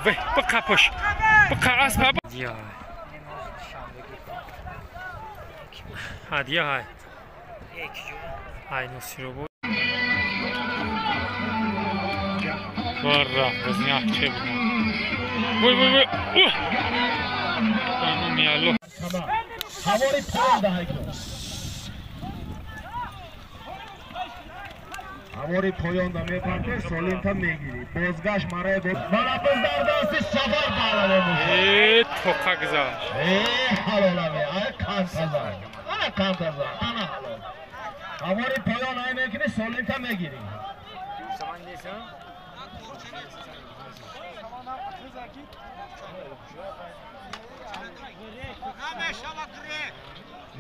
Вай, бақапш. Бақа асп. Я. Ҳадия ҳай. Ай нусиробод. Вара, возняк че буд. Вой, вой, вой. Ану миало. Ҳавори поён даҳай кун. Ҳавори поён да мепарте, солимта мегирӣ. Бозгашт мараи бо мана биз дар дасти Сафар паҳлавон бошад. Э, тоқа гузашт. Э, ҳалоламе, ай кантазан. Ана кантазан, ана ҳалол. Ҳавори поён ай мекунӣ, солимта мегирӣ.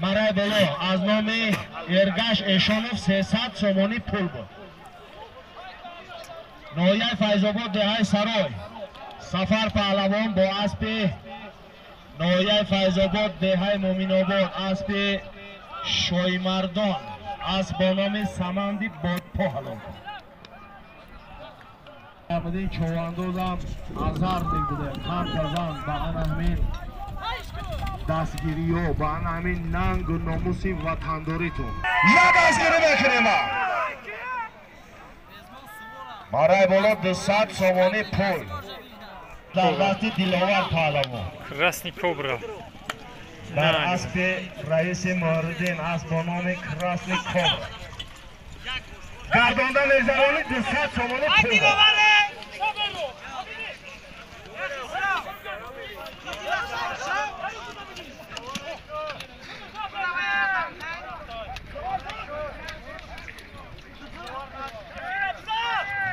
Марай боло аз номи Эргаш Эшонов 300 сомонӣ пул буд. Ноҳияи Файзобод, деҳаи Сарой. Сафар паҳлавон бо аспи ноҳияи Файзобод, деҳаи Муминобод, аспи Шоимардон, асп бо номи Саманди Бодпо ҳалол кард. Аҳмадин човандозам азарник буде, қантазан ба ана ҳамин дастгириё, ба ана ҳамин нангу номуси ватандоритон. Я дастгирӣ мекунем. Марай боло 200 сомонӣ пул дар дасти Диловар паҳлавон. Красный кобра. Дар аспи раиси Муҳриддин, асп бо номи Красный кобра. Гардонда мезарони 200 сомонӣ пул.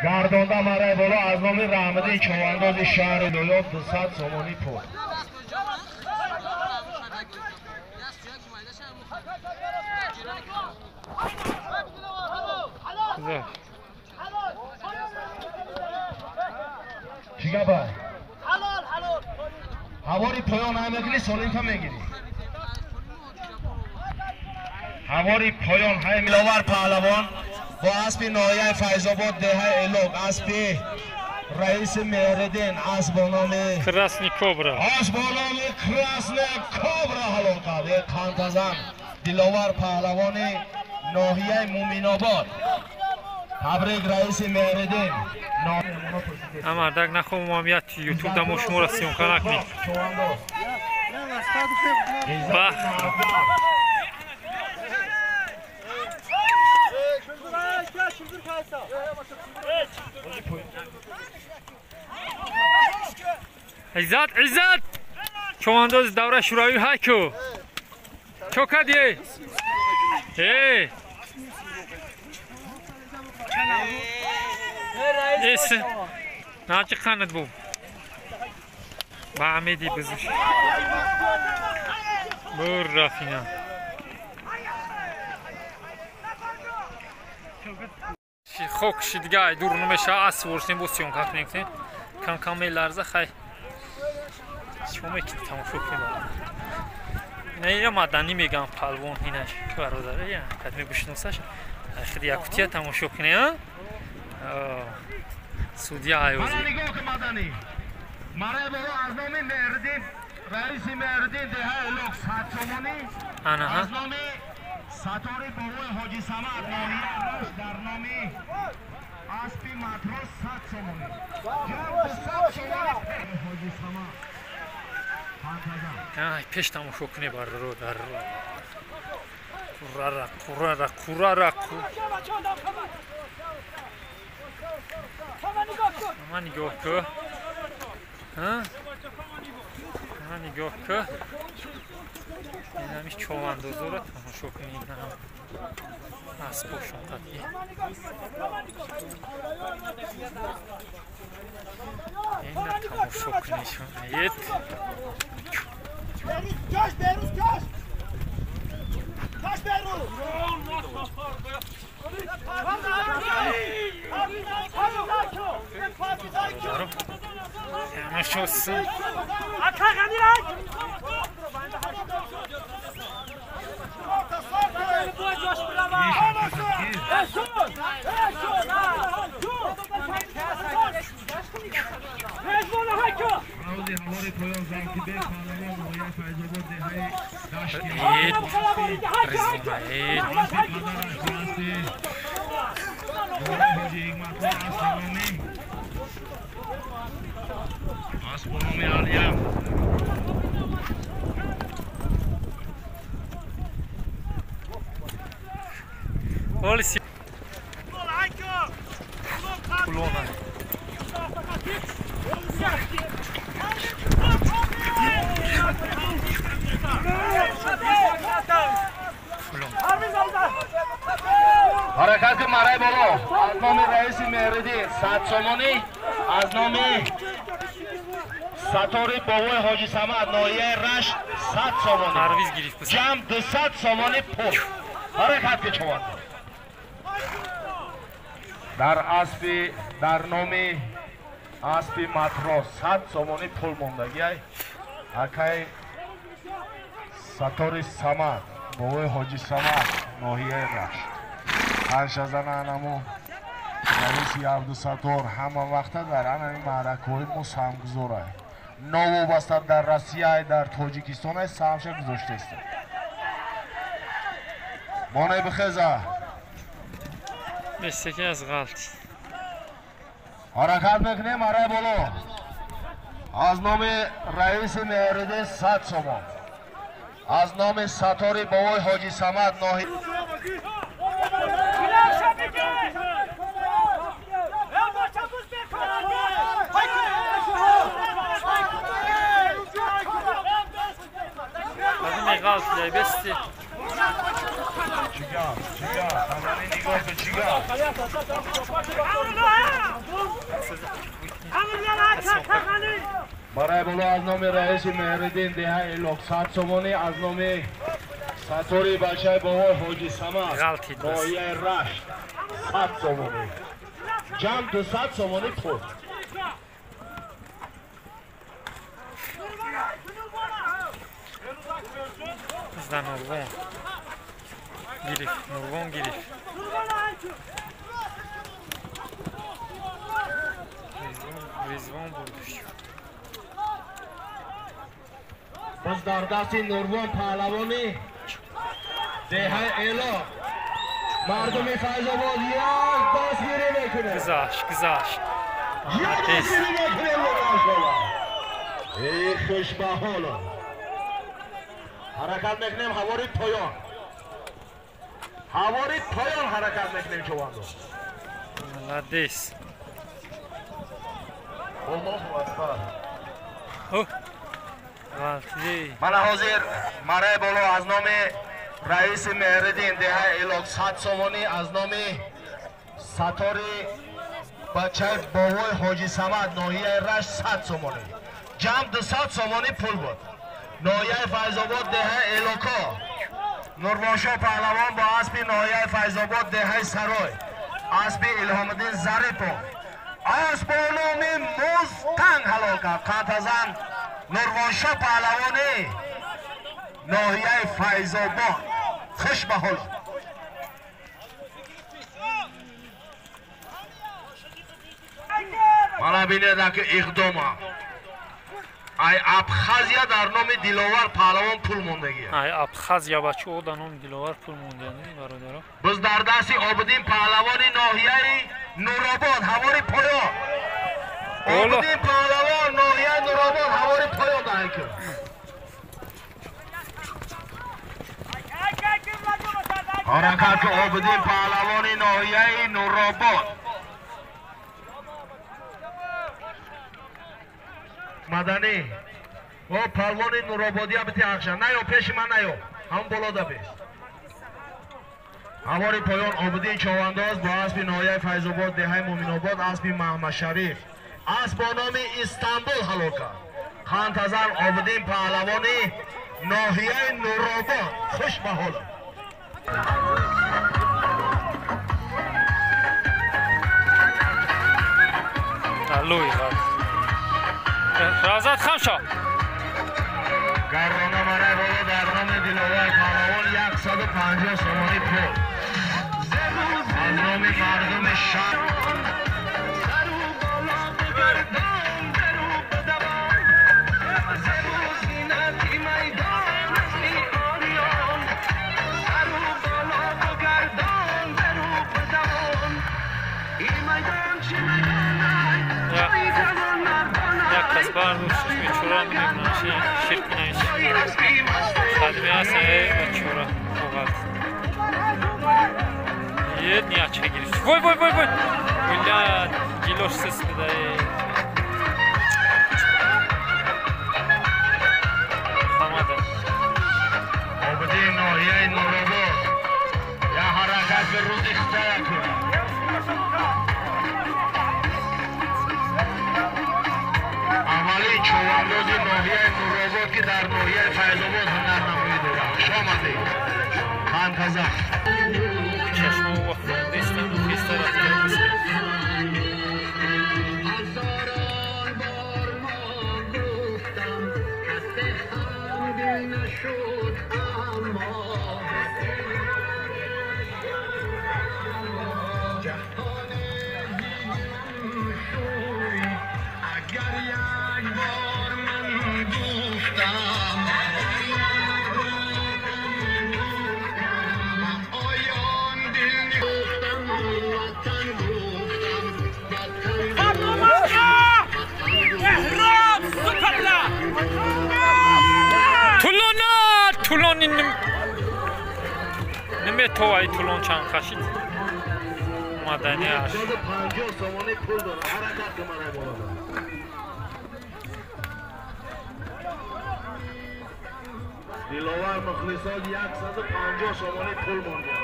Гардонда марай боло аз номи Раҳмадин човандози шаҳри Лоёб 200 сомонӣ пул. Чӣ гапа? Ҳавори поён ҳай мекунӣ, солимта мегирӣ. Ҳавори поён ҳай. Диловар паҳлавон бо аспи ноҳияи Файзобод, деҳаи Элок, аспи раиси Меҳриддин, асп бо номи Красный кобра. Асп бо номи Красный кобра ҳалол кард. Э, қантазан Диловар паҳлавони ноҳияи Муминобод. Табрик раиси Меҳриддин. Амардак нахом як ютуб дамо шуморо съёмка накунем. Бах. Иззат, Иззат! Човандози давраи Шӯравӣ ҳайку. Чо кардӣ? Э! Эс. Начи қанат бу. Ба Амеди бизуш. Бур рафина. Хок шидга дур намеша, асп ворсем бо съёмка кунем. Кам кам меларза хай. Чӣ мекунӣ тамошо кунем? Ина ира маданӣ мегам палвон инаш бародаре, я кад мебишносаш. Ахир якутия тамошо кунем, а? Судья айози. Мана нигоҳ кун маданӣ. Марай боло аз номи Меҳриддин, раиси Меҳриддин деҳаи Элок 100 сомонӣ. Аз номи Сатори бобои Ҳоҷи Самад ноҳияи Рашт дар номи аспи матрос 100 сомонӣ. Ҷамъ 200 сомонӣ Ҳоҷи Самад. Ай пеш тамошо кунӣ барро дар қурара қурара қурара ман нигоҳ ку. Ман нигоҳ ку. Инами човандозоро тамошо кунӣ. Аспошон қатъи. Ина тамошо кунӣ. Ет. Kaş Behruz kaş! Kaş Behruz! Тамошосын. Ҳаракат кун марай боло. Аз номи раиси Меҳриддин 100 сомонӣ, аз номи Сатори бобои Ҳоҷи Самад ноҳияи Рашт 100 сомонӣ. Ҷамъ 200 сомонӣ пул. Ҳаракат кун чован. Дар аспи дар номи аспи матрос 100 сомонӣ пул мондагиай. Акай Сатори Самад бобои Ҳоҷи Самад ноҳияи Рашт. Аншазана анамо раиси Абдусаттор ҳама вақта дар анами маъракаҳои мо саҳмгузорай. Новобаста дар Россияй, дар Тоҷикистонай саҳмша гузоштааст. Моне бихеза. Бестеки аз ғалт. Ҳаракат мекунем арай боло. Аз номи раиси Меҳриддин 100 сомон. Аз номи Сатори бобои Ҳоҷи Самад ноҳия Барай боло аз номи раиси Меҳриддин деҳаи Илоқ 100 сомонӣ, аз номи Сатори бачаи бобои Ҳоҷи Самад ноҳияи Рашт 100 сомонӣ. Ҷамъ 200 сомонӣ пул. Нурвон гирифт, Нурвон гирифт. Резвон бурдуш. Боз дар дасти Нурвон паҳлавони деҳаи Элоқ. Мардуми Файзобод як дастгирӣ мекунад. Гузашт, гузашт. Як дастгирӣ мекунем мошаллоҳ. Эй хушбаҳоло. Ҳаракат мекунем ҳавори поён. Ҳавори поён ҳаракат мекунем чувандо. Молодец. Аллоҳу акбар. Мана ҳозир марай боло аз номи раиси Меҳриддин деҳаи Илоқ 100 сомонӣ, аз номи Сатори бачаи бобои Ҳоҷи Самад ноҳияи Рашт 100 сомонӣ. Ҷамъ 200 сомонӣ пул буд. Ноҳияи Файзобод деҳаи Элоко. Нурвоншоҳ паҳлавон бо аспи ноҳияи Файзобод деҳаи Сарой. Аспи Илҳомиддин Зарипов. Асп бо номи Музтанг ҳалол кард. Қантазан Нурвоншоҳ паҳлавони ноҳияи Файзобод. Хуш ба ҳоло. Мана бинед аки иқдома. Ай Абхазия дар номи Диловар паҳлавон пул мондагия. Ай Абхазия бачаҳо дар номи Диловар пул мондагия бародаро. Боз дар дасти Обидин паҳлавони ноҳияи Нуробод ҳавори поён. Обидин паҳлавон ноҳияи Нуробод ҳавори поён даҳикун. Ҳаракат ки Обидин паҳлавони ноҳияи Нуробод. Маданӣ о палвони Нурободия бити ақша наё пеши ман наё ҳам боло да бес. Ҳавори поён Обидин Човандоз бо аспи ноҳияи Файзобод деҳаи Муминобод аспи Маҳмадшариф. Асп бо номи Истанбул ҳалол кард. Қантазан Обидин паҳлавони ноҳияи Нуробод. Хуш ба ҳоло. Аллоҳ Разат хамшо. Гаррона марай боло дар номи Диловар паҳлавон 150 сомонӣ пул. Аз номи мардуми шаҳр Мас чора оғаз. Е ниячка гирифт. Вой вой вой вой. Бля, гилош сес буда. Хамада. Обиди ноҳияи Нуробод. Я ҳаракат ба рӯзи хитая кун. Аввалин чӯвандози ноҳияи Нуробод ки дар ноҳияи Файзобод ҳунарнамоӣ дорад. Хуш омадед. Хантаза. Чашмо вахӯрдистам хиста рафта. Тулони неметовай тулон чанд хашид маданияш. 50 сомонӣ пул дорад. Ҳаракат кун барои боло. Диловар мухлисон 150 сомонӣ пул монда.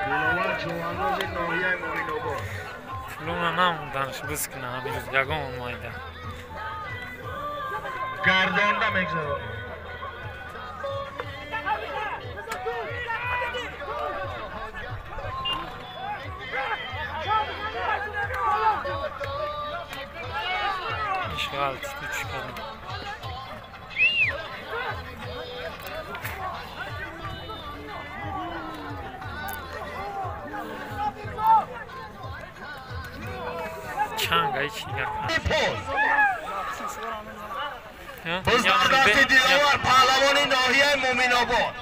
Диловар чӯвандози ноҳияи Муинобод. Тулона намонданш биз кунам ҳамин рӯз ягон майда. Гардонда мегзарад. İşgal üç kadın. Чанга hiç yakın. Buzdardasti Dilovar паҳлавони ноҳияи Муъминобод.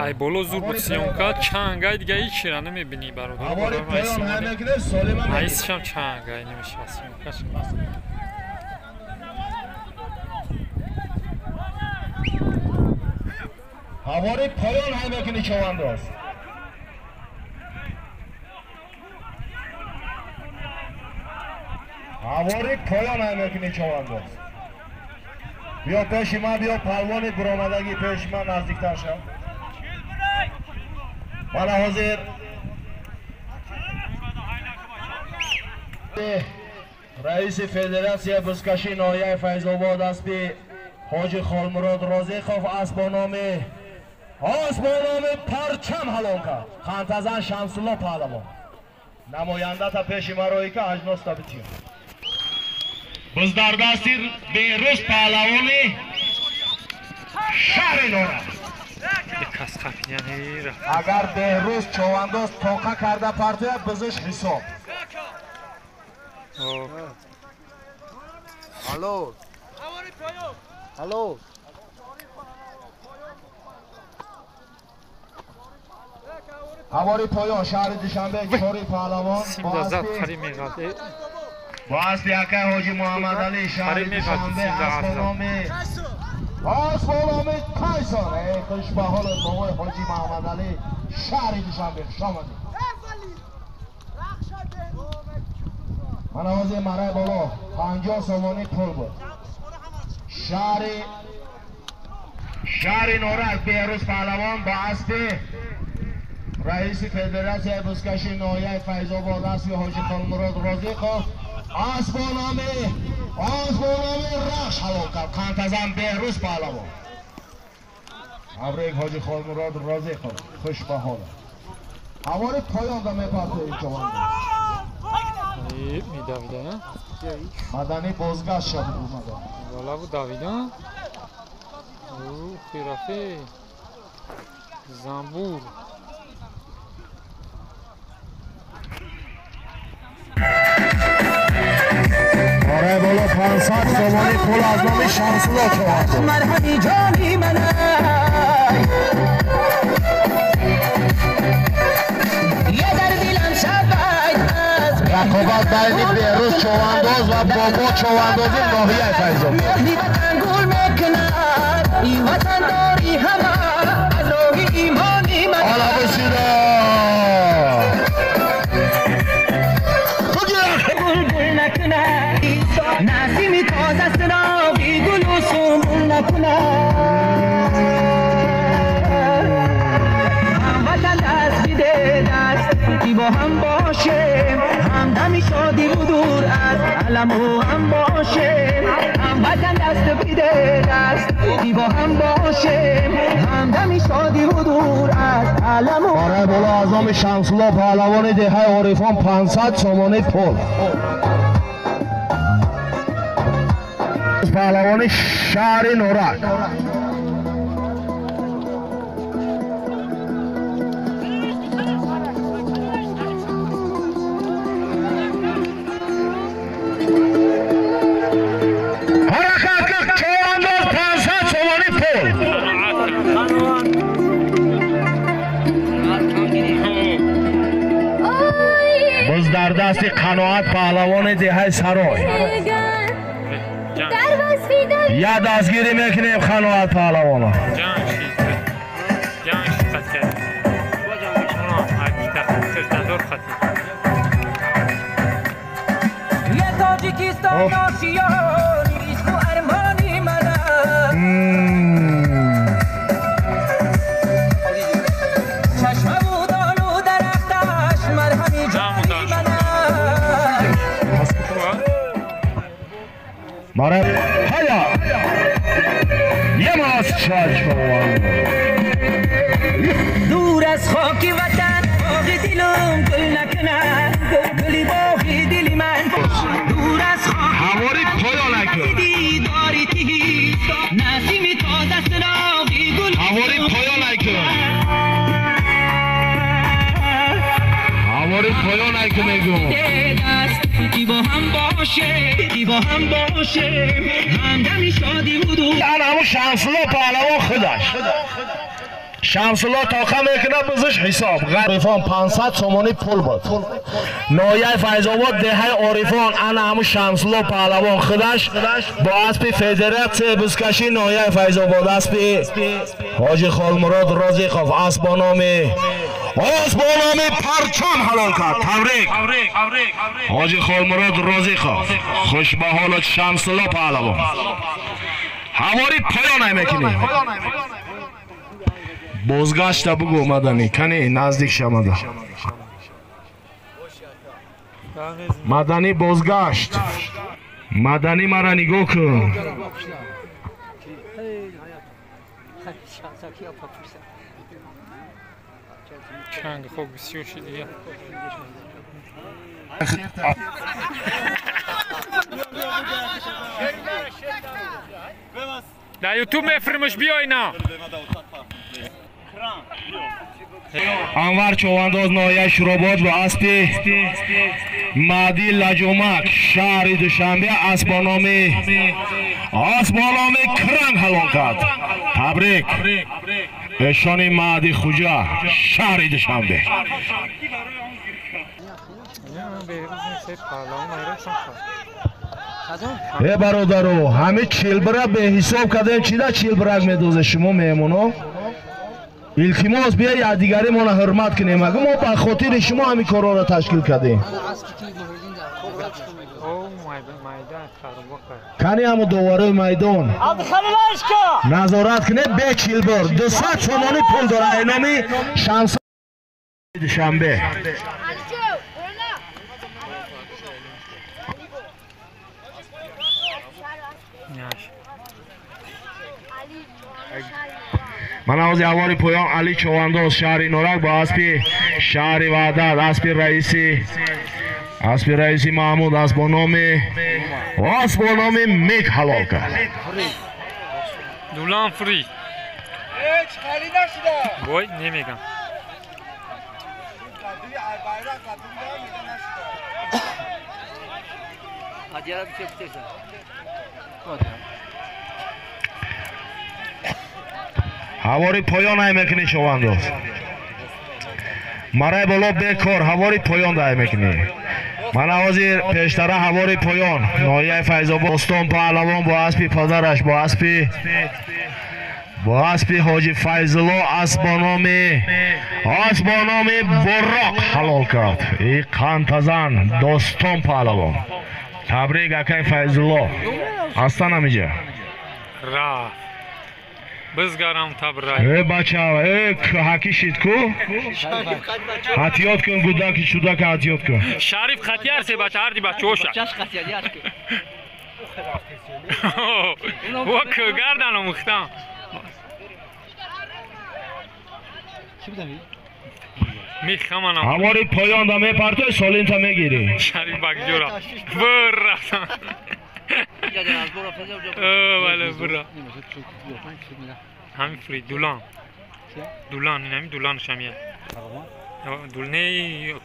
Ай боло зур буд съёмка, чангай дига ҳеч чира намебинӣ бародар. Айсшам чангай намешава съёмкаш. Ҳавори поён ҳай мекунӣ човандоз. Ҳавори поён ҳай мекунӣ човандоз. Биё пеши ман, биё палвони буромадагӣ пеши ман наздиктар шав. Мана ҳозир раиси федератсияи бузкашии ноҳияи Файзобод аспи ҳоҷи Холмурод Розиқов асп бо номи парчам ҳалол кард. Хантазан Шамсулло паҳлавон. Намояндата пеши марои ка ажноста битиён. Буздардасти Беҳрӯз паҳлавони шаҳри Норак. Агар Беҳрӯз човандоз тоқа карда партояд, бизиш ҳисоб. Алло. Алло. Ҳавори поён шаҳри Душанбе чори паҳлавон бо аспи акай ҳоҷи Муҳаммадалӣ шаҳри Душанбе асп бо номи Тайсон. Эй хуш ба ҳолат бобои ҳоҷи Муҳаммадалӣ шаҳри Душанбе, хуш омадед. Мана ҳозир мараи боло 50 сомонӣ пул буд. Шаҳри Норак Беҳрӯз паҳлавон бо аспи раиси федератсияи бузкашии ноҳияи Файзобод аспи ҳоҷи Холмурод Розиқов асп бо номи Рахш ҳалол кард. Қантазан Беҳрӯз паҳлавон. Абрек ҳоҷи Холмурод Розиқов, хуш ба ҳолат. Ҳавори поёнда мепартоед ҷавондоз. Медавида. Маданӣ бозгашт шавд омада. Валаву давида. Хирафе. Замбур. Барои боло 500 сомонӣ пул аз номи Шамсулло човандоз. Марҳами ҷони манай. Я дар дилам шабайд аз Рақобат байни Беҳрӯз Човандоз ва Бобо Човандози ноҳияи Файзобод. Ватан гул мекунад, ин ватан дори ҳама, аз роҳи имони ман. Ҳола бисида. Гул накунад, насими тоза сироғи гулу сумбул накунад. Ҳамватан даст биде даст, ки бо ҳам бошем, ҳамдами шодӣ ва дур аз аламу ғам бошем. Ҳамватан даст биде даст, ки бо ҳам бошем, ҳамдами шодӣ ва дур аз аламу. Барои боло аз номи Шамсулло паҳлавони деҳаи Орифон 500 сомонӣ пул. Паҳлавони шаҳри Норак. Ҳаракат кун, Човандоз 500 сомонӣ пул. Боз дар дасти Қаноат паҳлавони деҳаи Сарой. Я дастгирӣ мекунем Қаноат паҳлавона. Тоҷикистон ошиёни ишқу армони ман аст. Чашмаву долу дарахташ марҳами ҷони ман аст. Мара ҳая ямаз чачован. Дур аз хоки ватан боғи дилум гул накунад, гули боғи дили ман. Дур аз ҳавори поён накун. Дидори тиҳист, насими тоза сироғи гул. Ҳавори поён накун. Ҳавори поён накун мегӯм. Даст ки бо ҳам бошем, ки бо ҳам бошем, ҳамдами шодӣ ва дур. Ан ҳамун Шамсулло паҳлавон худаш. Шамсулло тоқа мекунад, бизиш ҳисоб. Орифон 500 сомонӣ пул буд. Ноҳияи Файзобод деҳаи Орифон ана ҳамун Шамсулло паҳлавон худаш бо аспи федератсияи бузкашӣ ноҳияи Файзобод, аспи Ҳоҷи Холмурод Розиқов, асп бо номи Парчам ҳалол кард. Табрик Ҳоҷи Холмурод Розиқов. Хуш ба ҳолат Шамсулло паҳлавон. Ҳавори поён мекунем. Бозгашта бугӯ Маданӣ, кани наздик шамада. Маданӣ бозгашт. Маданӣ мара нигоҳ кун. Чанг хок бисёр шид дигар. Дар Ютуб мефирмаш, биёй на. Анвар Човандоз ноҳияи Шуробод ва аспи Маҳди Лаҷумак шаҳри Душанбе, асп бо номи Кранг ҳалол кард. Табрик эшони Маҳди Хуҷа шаҳри Душанбе. Э бародаро, ҳами чилбира беҳисоб кардем, чида чилбирак медозе шумо меҳмоно? Илтимос, биё якдигаримона ҳурмат кунем. Ага мо ба хотири шумо ҳамин корҳоро ташкил кардем. Кани ҳамо доварои майдон назорат кунед, бе чилбир 200 сомонӣ пул дора айноми Шамс Душанбе. Ман ҳозир аввали поён Али Човандоз шаҳри Норак бо аспи шаҳри Ваҳдат, аспи раиси Маҳмуд, асп бо номи Мик ҳалол кард. Дулан фри. Бой немегам. Ҳавори поён ай мекунӣ Човандоз. Марай боло бекор ҳавори поён дай мекунӣ. Ман ҳозир пештара ҳавори поён ноҳияи Файзобод Достон паҳлавон бо аспи падараш бо аспи ҳоҷи Файзулло асп бо номи Буроқ ҳалол кард. И қантазан Достон паҳлавон. Табрик акай Файзулло. Астан ҳамиҷа. Рафт. Бизгарам табрак. Э бача, э ҳаки шид ку? Ҳатиёт кун гудаки чудака ҳатиёт кун. Шариф хатияр се бача ҳарди бачаоша. Во кӯгардан омӯхтам. Мехаманам. Ҳавори поёнда мепартой солинта мегирӣ. Шариф бакҷора. Бур рафтам. Бале бура. Ҳамин фри дулан. Дулан ин ҳамин дуланашам я. Дулне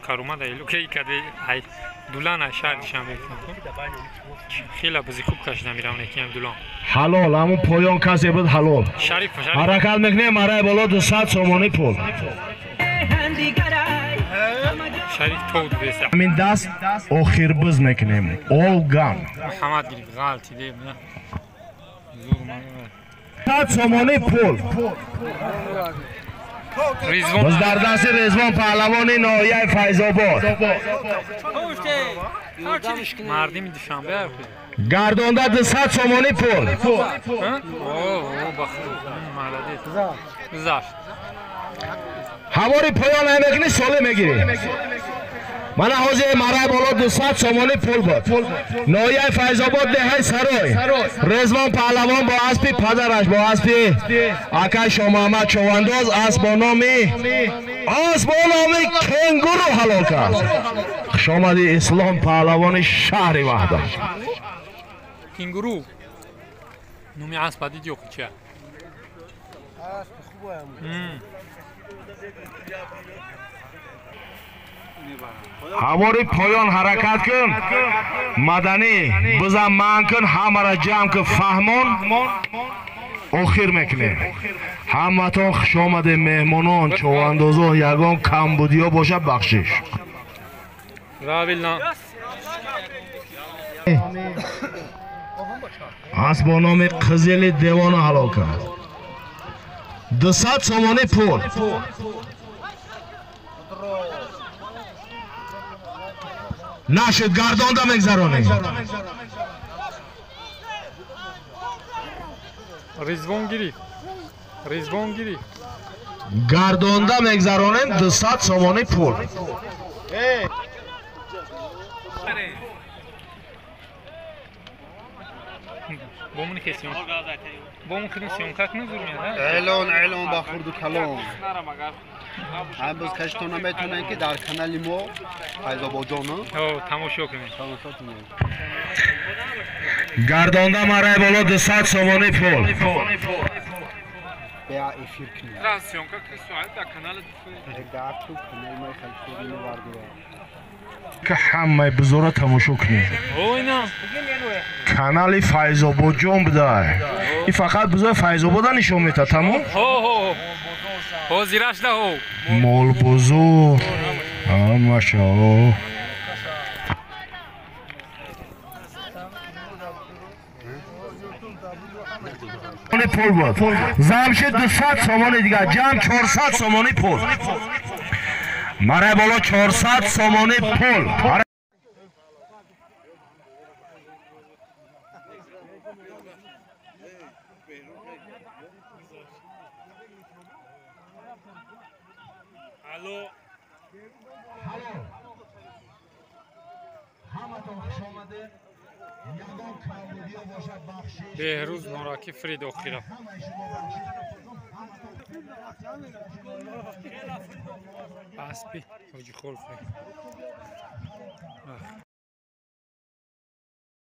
карума да илукей каде ай дулан ай шаҳр дишам хела бизи хуб кашида мирам некиам дулан. Ҳалол ҳамун поён касе буд ҳалол. Шариф шариф. Ҳаракат мекунем марай боло 200 сомонӣ пул. Шариф тод беса. Ҳамин даст охир биз мекунем. Олган. Муҳаммад гирифт ғалти деб на. Зур ман. 100 сомонӣ пул. Боз дар дасти Резвон паҳлавони ноҳияи Файзобод. Мардими Душанбе гардонда 200 сомонӣ пул. Ҳавори поён мекунӣ соле мегирӣ. Мана ҳозир марай боло 200 сомонӣ пул буд. Ноҳияи Файзобод деҳаи Сарой. Резвон паҳлавон бо аспи падараш бо аспи акай Шомуҳаммад Човандоз асп бо номи кенгуру ҳалол кард. Хушомади Ислом паҳлавони шаҳри Ваҳдат. Кенгуру номи аспа дидӣ ё чия? Ҳавори поён ҳаракат кун, маданӣ бизан манъ кун, ҳамаро ҷамъ кун, фаҳмон, охир мекунем. Ҳаматон хуш омадем меҳмонон, човандозон, ягон камбудиё бошад бахшиш. Асп бо номи Қизили девона ҳалол кард. 200 сомонӣ пул. Нашуд гардонда мегзаронем. Резвон гирифт. Резвон гирифт. Гардонда мегзаронем 200 сомонӣ пул. Бомун хесиён. Бомун хесиён как назур меяд? Эълон, эълон ба хурду калон. Ҳам боз каштон наметавонанд ки дар канали мо Файзободҷон тамошо кунед. Тамошо кунед. Гардонда марай боло 200 сомонӣ пул. Беа эфир кунед. Трансионка ки соат дар канали дар ту канали мо халқи вардура. Ки ҳамаи бузора тамошо кунед. Канали Файзободҷон будай. И фақат бузои Файзобода нишон метад, тамом? Ҳозираш даҳо. Молбузор. Ҳамаша. Пул буд. Замшид 200 сомонӣ дигар, ҷамъ 400 сомонӣ пул. Марай боло 400 сомонӣ пул. Беҳрӯз Нораки фрид охира. Аспи ҳоҷи Холф.